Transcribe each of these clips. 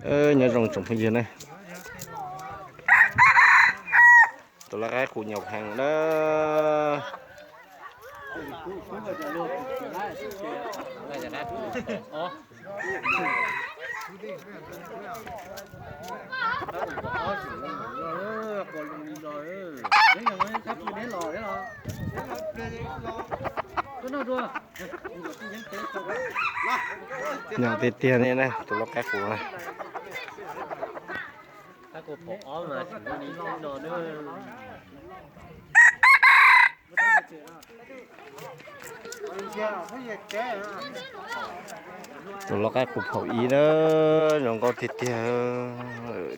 Nyob zoo tsoom phooj ywg na, tus laj qaib qus nyaum heev na. Nyaum tiag tiag ne, tus laj qaib qus na. Tus laj qaib qus phaum ib na, zoo nkauj tiag tiag,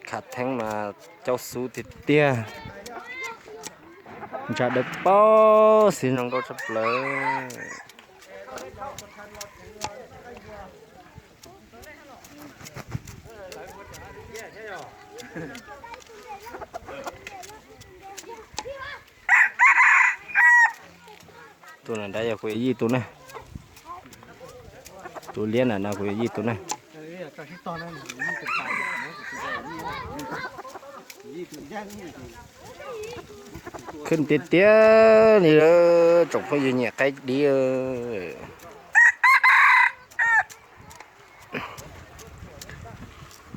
khav theeb mas caub xub tiag tiag, ntsa dawb paug xwb zoo nkauj tshaj plaws. Tus nram nrad yog kuv yawm yij tus na. Tus liab nram no kuv yawm yij tus na. Khwb tiag tiag li, tsoom phooj ywg nyiam qaib dib.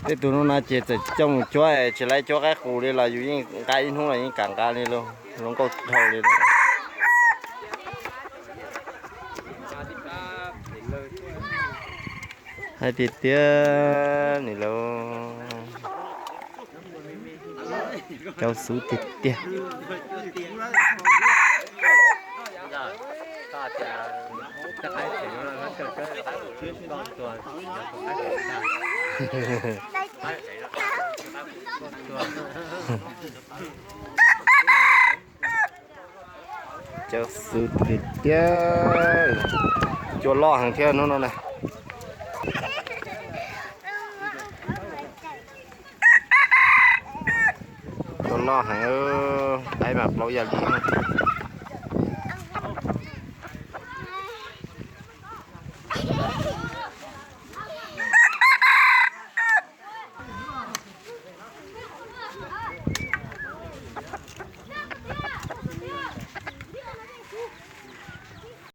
Tej tus no na ces txawm coj mus cuab tsis laib cuab qaib qus li los yus yeej nqa ib hnub los yeej kam nqa li lauj, zoo nkauj dhau li lawm. Hais tiag tiag ni lauj, caub xub tiag tiag. Caub xub tiag tiag, cua loj heev thiab hnub no na. Cua loj heev, qaib mas plaub yam li no.